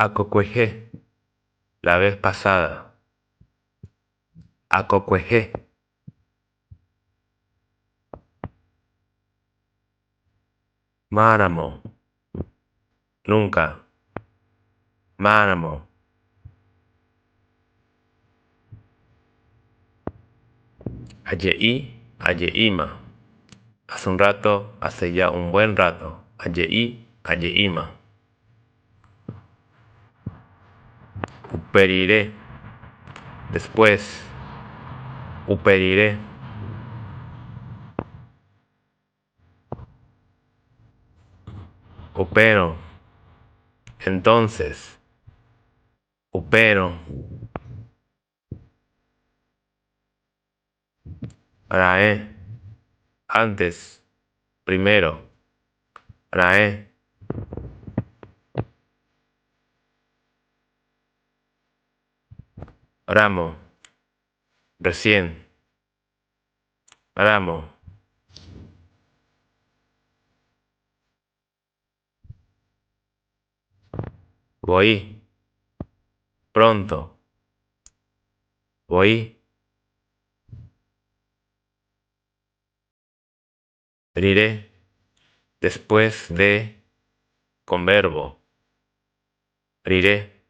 Akokuehe, la vez pasada. Akokuehe. Máramo. Nunca. Máramo. Aje'i, aje'íma. Hace un rato, hace ya un buen rato. Aje'i, aje'íma. Uperire. Después. Uperire. Upérõ. Entonces. Upérõ. Raẽ. Antes. Primero. Raẽ. Ramo. Recién. Ramo. Voi. Pronto. Voi. Rire. Después de. Con verbo. Rire.